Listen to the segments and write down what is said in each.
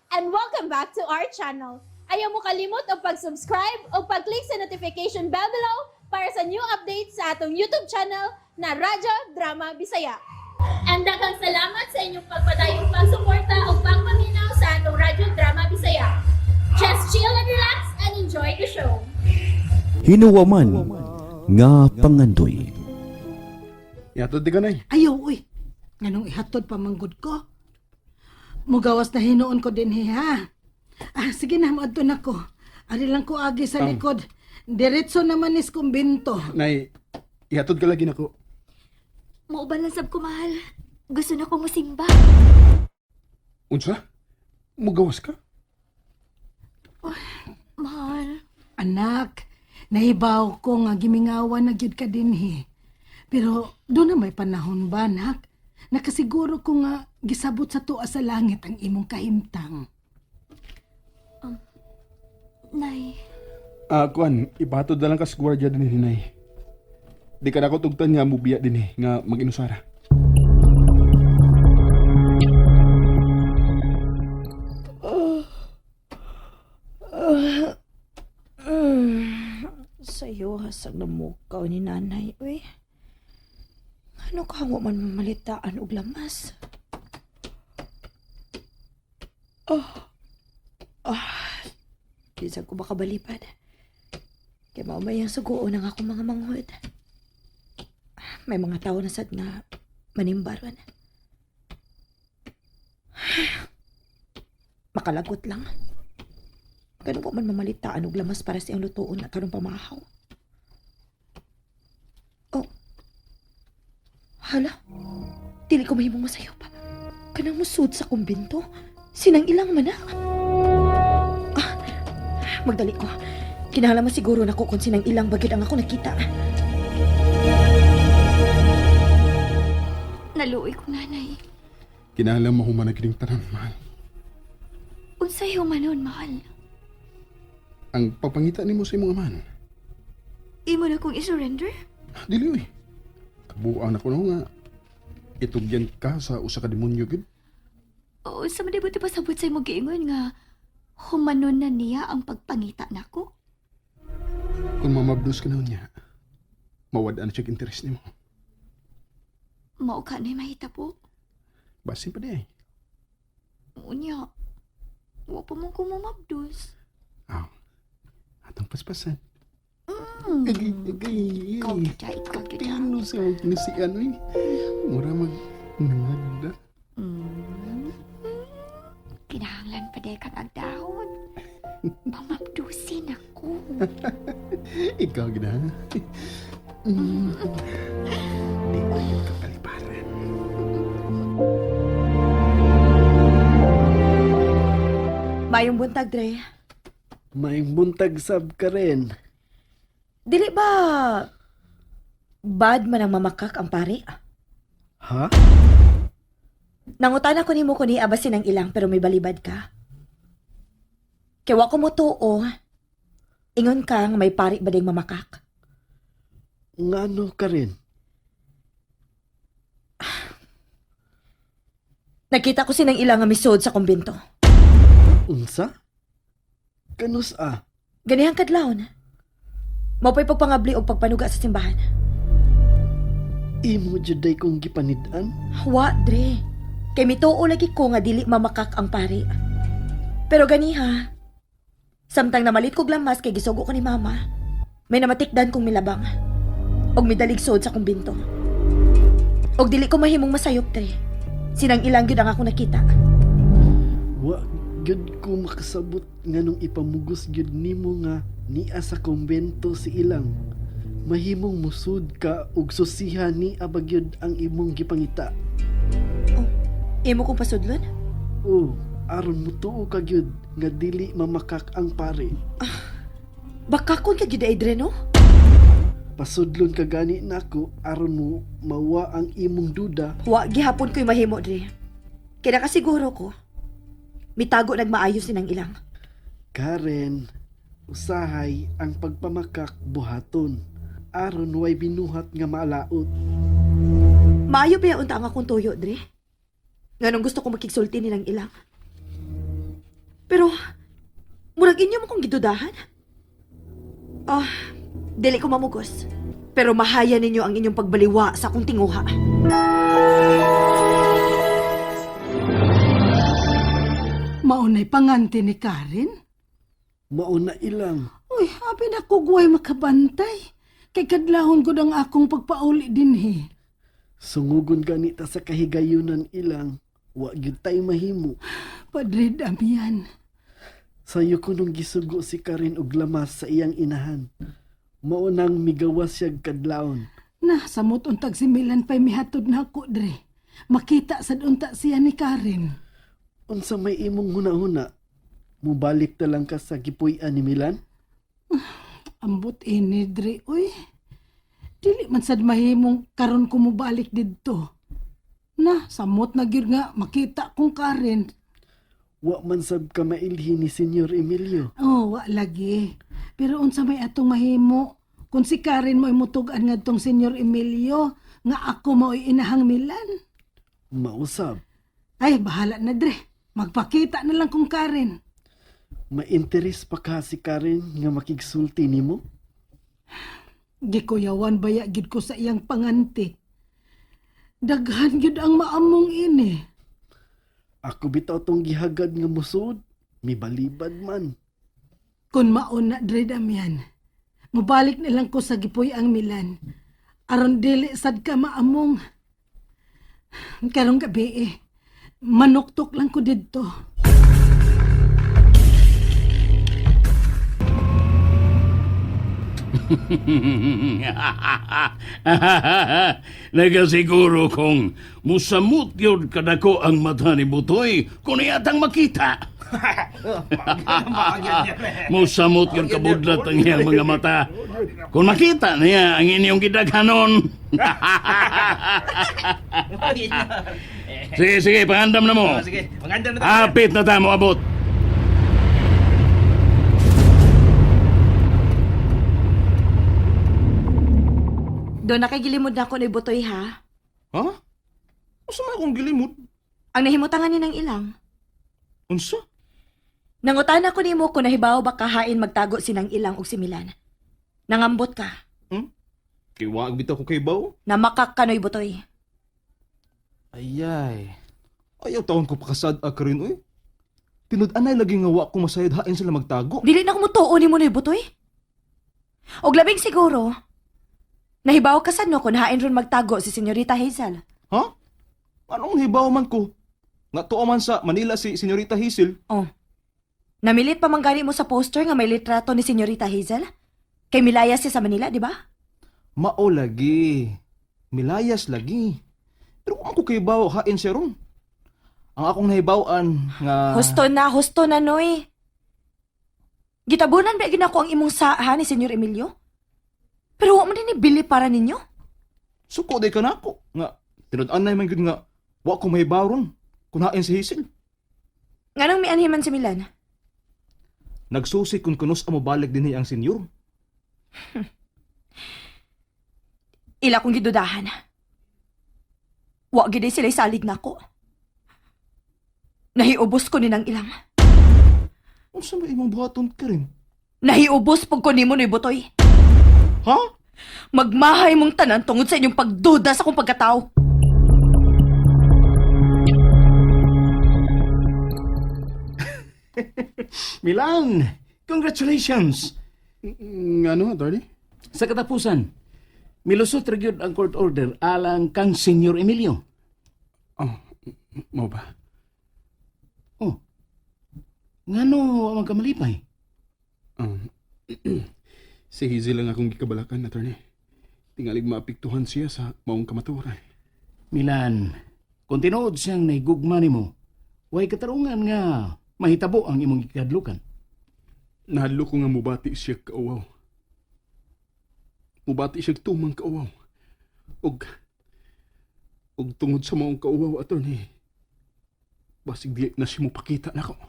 And welcome back to our channel. Ayaw mo kalimot og pag-subscribe o pag-click sa notification bell below para sa new updates sa atong YouTube channel na Radyo Drama Bisaya. And daghang salamat sa inyong pagpadayong pagsuporta o pagpaminaw sa atong Radyo Drama Bisaya. Just chill and relax and enjoy the show. Hinuwaman nga pangandoy. Ihatod di ka, Nay. Ayaw, uy. Nganong ihatod pa manggod ko? Mugawas na hinuon ko din, ha? Ah, sige na, moadto na ko. Ari lang ko agi sa likod. Diretso naman is kumbinto. Nay, ihatod ka lagi nako. Mauban lang sab ko, mahal. Gusto na ko musimba. Unsa? Mugawas ka? Mahal. Anak, nahibaw ko nga gimingawan na gyud ka dinhi. Pero doon na may panahon ba, anak? Nakasiguro ko nga gisabot sa tuwa sa langit ang imong kahimtang. Nay, Ah, kuan, ipahatod na lang ka sa gwardiya din, Nay. Di ka nako tugtan nga mubiya din eh, nga mag-inusara. Sa'yo, hasag na mukaw ni nanay, uy. Ano ka wa man mamalitaan og lamas? Oh. Ah. Di sad ko makabalibad. Kay mao may ang sugoon ang akong mga manghod. May mga tao na sad nga manimbaron. Makalagot lang. Ganun po man mamalitaan og lamas para sa iyang lutuon at karong pamahaw. Oh. Hala. Dili ko mahimong masayo pa. Kanang musud sa kumbinto. Sinang ilang man na. Ah, magdali ko. Kinahanglan mo siguro na ko kung sinang ilang bagid ang ako nakita. Naluoy ko, nanay. Kinahanglan mo human kining tanan, mahal. Unsay humanon, mahal? Ang pagpangita nimo sa imong amahan. Imo na kong isurrender? Dili oy. Kabuang na ko no nga itugyan ka sa usa ka demonyo gyud. Oo, sa man di pasabot sa imong giingon nga humanon na niya ang pagpangita nako? Kung mamabdos ka na niya, mawad-an siya interes nimo. Mao ka na mahita po. Basin pa di ay. Unya, wa pa man ko mamabdos. Aw. Atong paspasan. Mm. Agay, agay. Ikaw gyud, ikaw gyud. Tino sa ni si ano eh. Mura mag nangagda. Kinahanglan pa di kang agdahon. Pamabdusin ako. Ikaw gina. Di ko yun kapaliparan. Mayong buntag, Dre. Maayong buntag sab ka rin. Dili ba bad man ang mamakak ang pari? Ha? Nangutan ako nimo kun hiabasin ang ilang pero may balibad ka. Kay wa ko mo tuo. Ingon ka nga may pari ba ding mamakak? Ngano ka rin? Nakita ko sinang ilang nga misod sa kumbinto. Unsa? Kanus a? Ganihang kadlawon. Mao pa'y pagpangabli og pagpanuga sa simbahan. Imo juday kong gipanid-an? Wa, Dre. Kay mituo lagi ko nga dili mamakak ang pari. Pero ganiha, samtang namalit kog lamas kay gisugo ko ni mama, may namatikdan kong milabang. Og midaligsod sa kumbinto. Og dili ko mahimong masayop, Dre. Sinang ilang gyud ang ako nakita. Wa gyud ko makasabot nganong ipamugos gyud nimo nga nia sa kumbento si ilang. Mahimong musud ka ug susiha ni abagyod ang imong gipangita. Imo kong pasudlon? O, aron mutuo ka gyud nga dili mamakak ang pare. Baka kun ka gyud ay, Dre, no? Pasudlon ka gani nako aron mo mawa ang imong duda. Wa gihapon ko'y mahimo, Dre. Kaya nakasiguro ko, mitago nagmaayos sinang ilang. Karen, usahay ang pagpamakak buhaton. Aron way binuhat nga maalaot. Maayo ba unta ang akong tuyo, Dre? Nganong gusto ko makigsulti nilang ilang. Pero, murag inyo mo kong gidudahan. Ah, dili ko mamugos. Pero mahaya ninyo ang inyong pagbaliwa sa akong tinguha. Maunay panganti ni Karen? Mao na ilang. Uy, abi na ko guway makabantay. Kay kadlahon ko ang akong pagpauli dinhi. Sungugon ganita sa kahigayunan ilang. Wa gyud tay mahimo. Padre Damian, Sayo ko nung gisugo si Karen og lamas sa iyang inahan. Mao nang migawas siya kadlawon. na samot untag si Milan pa'y mihatod na ako dre. Makita sad unta siya ni Karen. Unsa may imong hunahuna? Mubalik ta lang ka sa gipuy-an ni Milan? Ambot ini dre, uy. Dili man sad mahimong karon ko mobalik didto. Na, samot na gyud nga makita kong Karen. Wa man sab ka mailhi ni Senyor Emilio. Oh, wa lagi. Pero unsa may atong mahimo kung si Karen mo'y mutug-an ngadtong Senyor Emilio nga ako mao'y inahang Milan. Mausab. Ay, bahala na dre. Magpakita na lang kong Karen. Ma-interes pa ka si Karen nga makigsulti nimo? Gikuyawan baya gid ko sa iyang panganti. Daghan gyud ang maamong ini. Ako bitaw tong gihagad nga musod. Mibalibad man. Kun mauna dre Damian, mobalik na lang ko sa gipuy ang Milan. Aron dili sad ka maamong. Karong gabi eh, manuktok lang ko didto. Nagasiguro kong musamot yun kadako ang mata ni Butoy kung iyatang makita. Musamot yun kabudlat ang iyang mga mata. Kung makita niya ang inyong gidaghanon. Sige, sige, pangandam na mo. Sige, maganda na Apit na tamo, abot. Doon nakigilimod na ako ni Butoy ha. Ha? Unsa man akong gilimod? Ang nahimutangan ni ng ilang. Unsa? Nangutan ako nimo kung nahibaw ba kahain magtago sinang ilang og si Milan. Nangambot ka. Kay wa bitaw ko kay baw. Namakak ka noy Butoy. Ayay. Ayaw taon ko pakasad a karin oy. Tinud-anay lagi nga wa ko masayod hain sila magtago. Dili na ko mutuo nimo noy Butoy. Og labing siguro, nahibaw ka sad no kung hain ron magtago si Senyorita Hazel. Ha? Anong hibaw man ko? Nga tuo man sa Manila si Senyorita Hazel. Oh. Namilit pa man gani mo sa poster nga may litrato ni Senyorita Hazel? Kay Milaya siya sa Manila, di ba? Mao lagi. Milayas lagi. Pero kung ako kay baw hain siya ron. Ang akong nahibaw-an nga Husto na, Noy. Gitabunan ba gina ko ang imong saa ni Senyor Emilio? Pero wa man din bili para ninyo. Suko day ka nako nga tinud-anay man gyud nga wa ko mahibaw ron kung hain si Hazel. Nganong mianhiman si Milan? Nagsusi kung kunos amo balik dinhi ang senyor. Ila kong gidudahan. Wa gid sila salig nako. Nahiubos ko ni nang ilang. Unsa may imong buhaton ka rin? Nahiubos pug ko nimo ni Butoy. Ha? Magmahay mong tanan tungod sa inyong pagduda sa akong pagkatao. Milan, congratulations! Ngano, attorney? Sa katapusan, milusot ra gyud ang court order alang kang Senyor Emilio. Oh, mao ba? Oh. Ngano wa man ka malipay? Si Hazel lang akong gikabalakan, attorney. Tingalig maapektuhan siya sa maong kamatuoran. Milan, kung tinuod siyang nahigugma nimo, way katarungan nga mahitabo ang imong gikadlukan. Nahadlo ko nga mubati siya kauwaw. Mubati siya tumang kauwaw. Og og tungod sa maong kauwaw, attorney. Basig di na siya mopakita nako.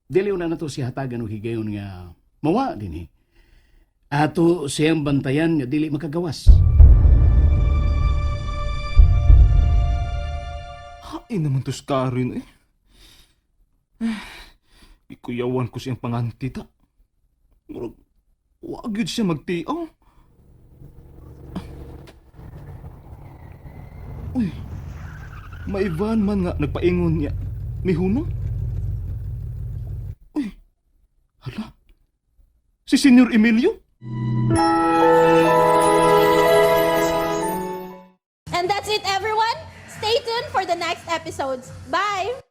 Dili na nato siya hatagan og higayon nga mawa dinhi. Ato siyang bantayan nga dili makagawas. Hain naman to si Karen eh. Ikuyawan ko siyang pangantita. Murag, wa gyud siya magtiaw. Uy, may van man nga nagpaingon niya. Mihunong? Uy, hala. Si Senyor Emilio? And that's it, everyone. Stay tuned for the next episodes. Bye!